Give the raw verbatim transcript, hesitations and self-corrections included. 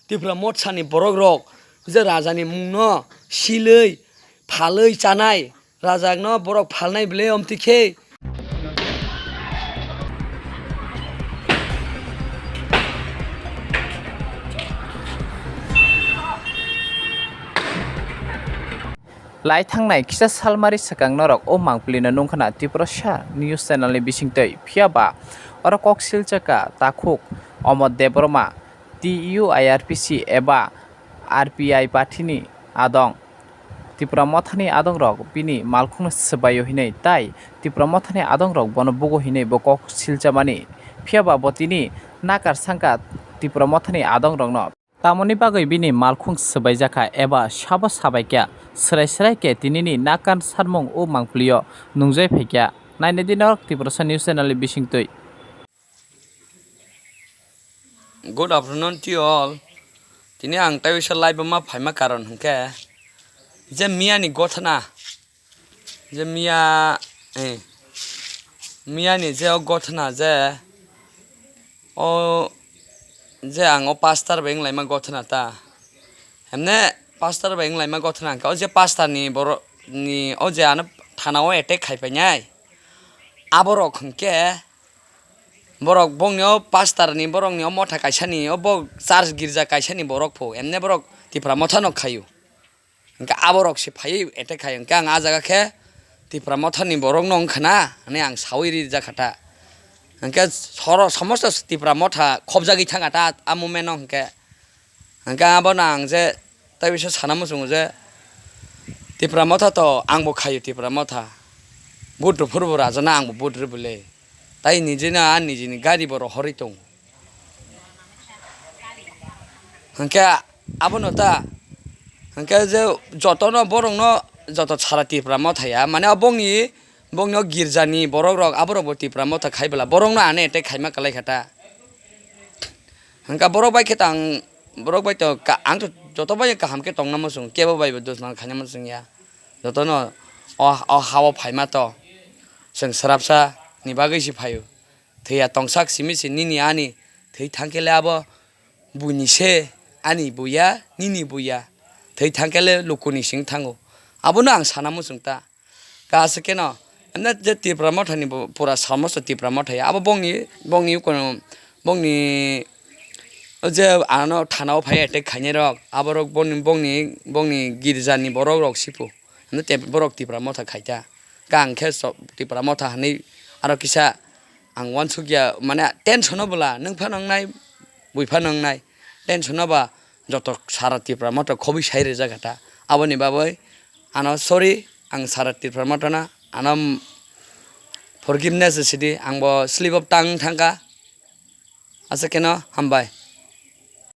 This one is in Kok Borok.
Tipra Mothani borok rok je raja ni mung no silwi phalwi chanai, raja no borok phalnai ble omtwi khe. Lai thangnai kisa salmari swkang norok o mangpili no nungkhana Tiprasa News Channel ni bisingtwi, phiya ba oro kok silchakha takhuk Omor Debbarma, T U I R P C eba R P I party ni adong. Tipra Mothani adongrok bini malkhungno swbaio hinwi tai Tipra Mothani adongrok bono bugo hinwi bo kok silchamani. Phiya ba bo tini nakar sangkha Tipra Mothani adongrokno. Tamoni bagwi bini malkhung swbaijakha eba sabo sabaikha, swrai swrai khe tinini nakan sarmung o mangpilio nungjai phaikha. Nainai di norok Tiprasa News Channel ni bisingtwi. Good afternoon to you all. Tini ang tei bisa live ma phaima karon hwnkhe je miyani gothana, je miya, eh, miyani je o gothana je o je ang o pastor bai wnglaima gothana ta. Hemne pastor bai wnglaima gothana hwnkhe o je pastor ni borok ni o je ano thana o attack khai painai. Aborok hwnkhe borok bongni o pastor ni borok ni o motha kaisa ni o bo church girja kaisa ni borok pho emne borok Tipra Motha no khaio. Hwnkhe aborok se phaiwi attack khai hwnkhe ang ah jaga khe Tipra Motha ni borok no wngkha na hwnwi ang sawi rijak kha ta. Hwnkhe soro somosto Tipra Motha khobjagwi thangkha ta a movement no hwnkhe. Hwnkhe abono ang je tei bisa sana muchungo je Tipra Motha to angbo khaio Tipra Motha. Vote rwphuru bo rajana angbo vote rwbwle. Tai nijino a nijini gari bo rohorwi tongo. Hwnkhe abono ta, hwnkhe je jotono borokno joto sara Tipra Motha ya, mane bongni, bongni o girjani borok rok, aborok bo Tipra Motha khai bwla, borokno ano attack khaima kwlai kha ta. Hwnkhe borok bai khe tang, borok bai to ka-, ang to joto bai kaham khe tongna muchung, kebo bai bo dusman khaina muchung ya. Jotono o, o ha-o phaima to chwng swrapsa ni bagwi se phaio. Thwiya tongsak simi se nini ani thwi thangkhe le abo buini se, ani buya, nini buya. Thwi thangkhe le lukuni sing thango. Abono ang sana muchung ta. Ka aswk khe no, emne je Tipra Mothani bo pura somosto Tipra Motha ya. Abo bongni, bongni kono, bongni o je ano thana o phai attack khainai rok, aborok bongni, bongni, bongni girjani borok rok sipo. Hwnwi tei borok Tipra Motha khai ta. Ka ang khe so-, Tipra Motha hwnwi aro kisa ang uansuk ya, mane tension o bwla nwng phano wngnai, bui phano wngnai. Tension o ba joto sara Tipra Motha khobwi sai rijak kha ta. Aboni bagwi ano sorry, ang sara Tipra Motha no ano forgiveness sidi, ang bo slip of tongue thangkha. Aswk khe no, hambai.